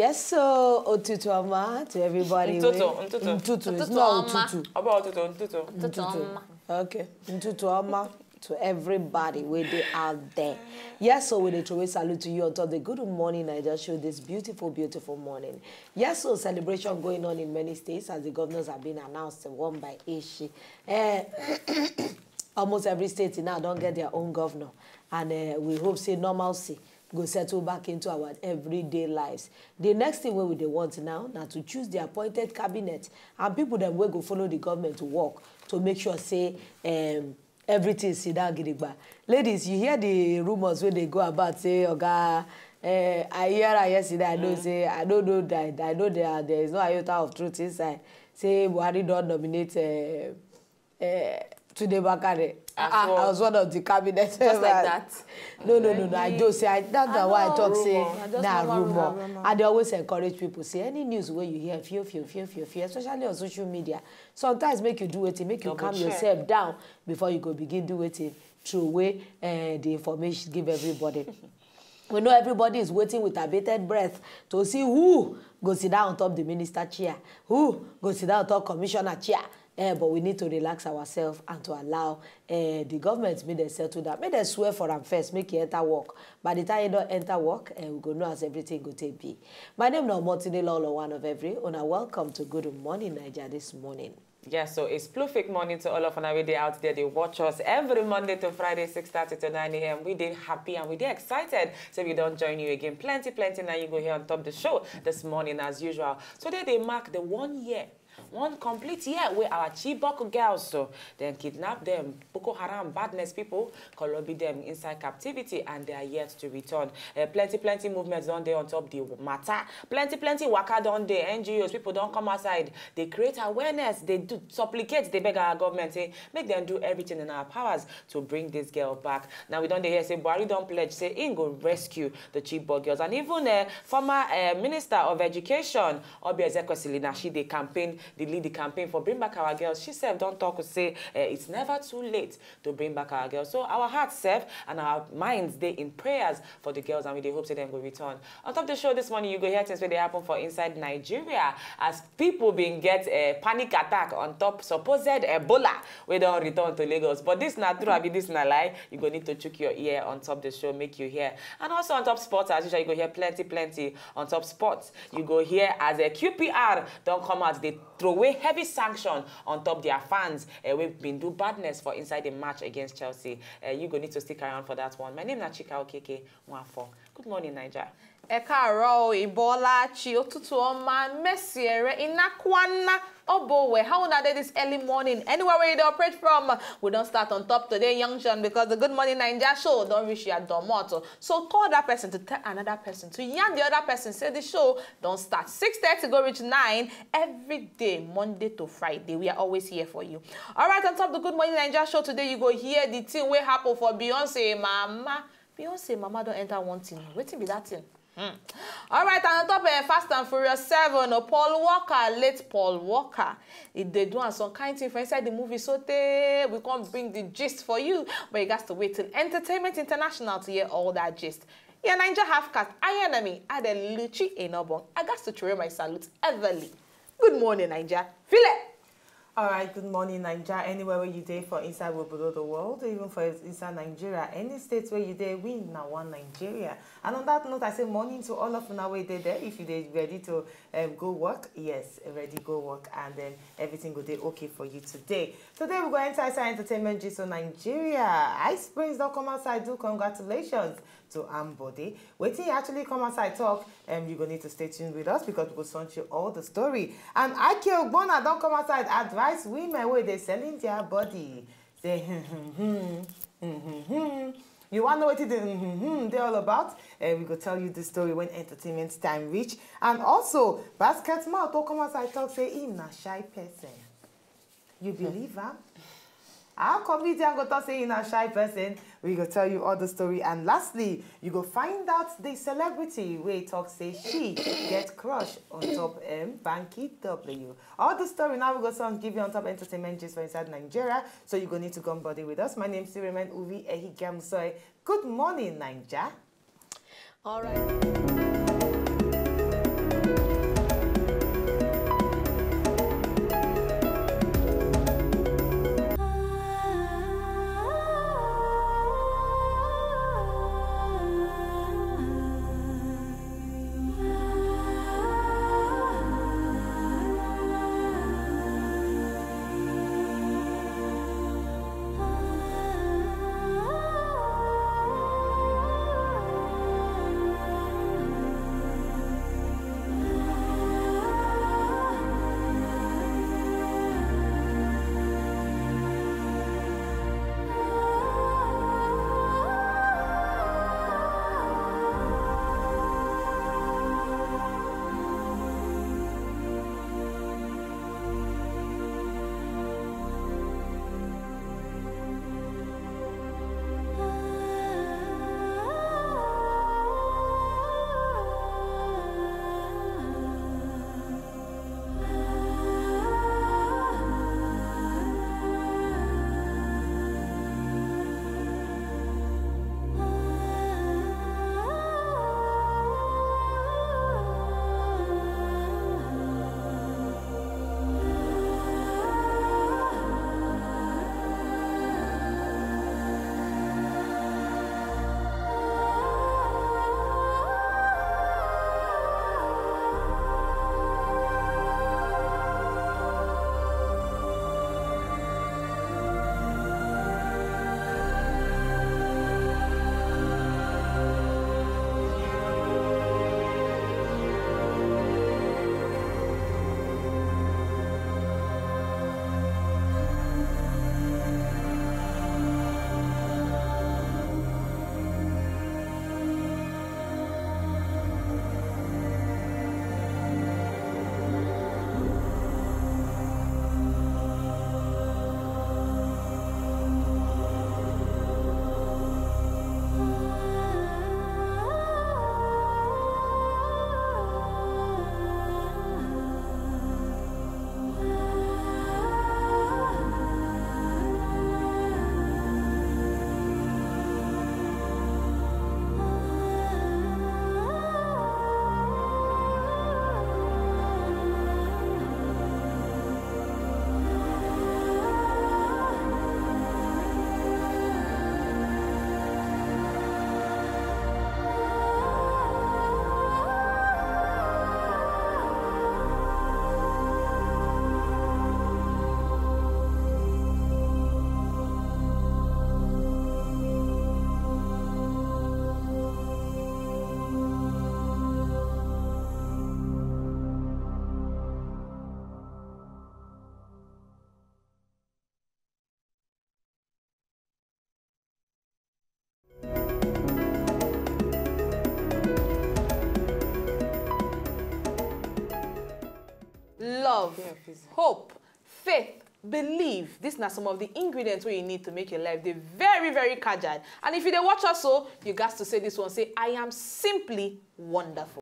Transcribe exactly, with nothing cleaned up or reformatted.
Yes, so otutu ọma to everybody. Ntutu, wey- ntutu. Ntutu is Ntutu not ọma. otutu. About it on Twitter. Ntutu ọma. Okay, ntutu ọma to everybody wey dey out there. Yes, so we dey throw a salute to you on top the Good Morning Naija show this beautiful, beautiful morning. Yes, so celebration going on in many states as the governors have been announced one by Ishi. Eh, almost every state now don get their own governor, and uh, we hope say normalcy go settle back into our everyday lives. The next thing wey we dey want now na to choose the appointed cabinet and people dem wey go follow the government to work to make sure say um, everything sit down gidigba. Ladies, you hear the rumours wey dey go about say oga, uh, I hear am yesterday, I know say I no know that I know there there is no iota of truth inside, say Buhari don nominate uh, uh, Tunde Bakare As ah, what? as one of the cabinet Just like that. No, no, no, no. I just say I, that's I why I know. talk say Rumor. Na just na normal rumor. rumor. I dey always encourage people say any news wey you hear, few, few, few, few, few, especially on social media. Sometimes make you do wetin, make you Double calm check. yourself down before you go begin do wetin, throw away uh, the information give everybody. We know everybody is waiting with abated breath to see who go sit down on top the minister chair, who go sit down on top commissioner chair. Eh, but we need to relax ourselves and to allow eh, the government make dem settle down, make dem swear for am first, make e enter work. By the time e don enter work, eh, we go know as everything go take be. My name na Omotine Lolo, one of every. Una welcome to Good Morning Naija this morning. Yes, so a spluffic morning to all of una wey dey out there. They watch us every Monday to Friday, six thirty to nine a m. We dey happy and we dey excited. So we don join you again. Plenty, plenty now you go here on top the show this morning as usual. Today they mark the one year, one complete year wey our Chibok girls so dem kidnap them, Boko Haram badness people, Kolobi them inside captivity and they are yet to return. Uh, plenty, plenty movements don dey on top the matter. Plenty, plenty waka don dey. N G Os people don come outside. They create awareness. They do supplicate. They beg our government say make them do everything in our powers to bring this girl back. Now we don dey hear say Buhari don pledge say im go rescue the Chibok girls, and even uh, former uh, minister of education Oby Ezekwesili, na she dey campaign, dey lead the campaign for bring back our girls. She sef don talk say uh, it's never too late to bring back our girls. So our hearts sef and our minds dey in prayers for the girls, and we dey hope say dem go return. On top the show this morning, you go hear things wey dey happen for inside Nigeria as people bin get a panic attack on top supposed Ebola wey don return to Lagos. But this na true abi this na lie? You go need to chook your ear on top the show, make you hear. And also on top sports, as usual, you go hear plenty, plenty on top sports. You go hear as a Q P R don come out, they throw away heavy sanction on top their fans uh, wey been do badness for inside the match against Chelsea. Uh, you go need to stick around for that one. My name na Chika Okeke Nwafọ. Good morning, Niger. Ẹ káàárọ̀ o, Ibolachi, ụtụtụ ọma, mesiere, ị nakwana, obowe. How una dey this early morning? Anywhere where you dey operate from, we don start on top today, Young John, because the Good Morning Naija show don reach your domot. So call that person to tell another person to yarn the other person say the show don start. Six thirty go reach nine every day, Monday to Friday. We are always here for you. All right, on top the Good Morning Naija show today, you go hear the thing wey happen for Beyonce mama. Beyonce mama don enter one thing. Wetin be that thing? Hmm. All right, and on top of Fast and Furious seven, oh, Paul Walker, late Paul Walker, e dey do am some kind thing for inside the movie. So tey we come bring the gist for you, but you gats to wait till Entertainment International to hear all that gist. Yeah, Naija half cast, I enemy, Adeluchi Enobong. I gats to throw my salute heavily. Good morning, Naija. Feel it. All right, good morning, Naija. Anywhere where you dey for inside we below the world, even for inside Nigeria, any state where you dey, we na one Nigeria. And on that note, I say morning to all of una wey dey there. If you dey ready to um, go work, yes, ready go work, and then everything go dey okay for you today. Today we go enter inside entertainment gist for Nigeria. Ice Prince don come outside do congratulations to Ambode. Wetin he actually come outside talk, um, you go need to stay tuned with us because we go send you all the story. And Ike Ogbonna don come outside advise women wey dey selling their body. Say hmm hmm hmm hmm hmm hmm. You wan know wetin the hmm hmm hmm dey all about? Uh, we go tell you the story when entertainment time reach. And also, Basket Mouth don come outside talk say him na shy person. You believe am? Our comedian go talk say he na shy person. We go tell you all the story. And lastly, you go find out the celebrity wey talk say she get crush on top um, Banky W. All the story now we go soon give you on top entertainment gist for inside Nigeria. So you go need to come body with us. My name still remain Uvi Ehigamusoy. Good morning, Naija. All right. Love, hope, faith, believe. These are some of the ingredients where you need to make your life dey very, very kajad. And if you dey watch us so, you got to say this one, say, "I am simply wonderful."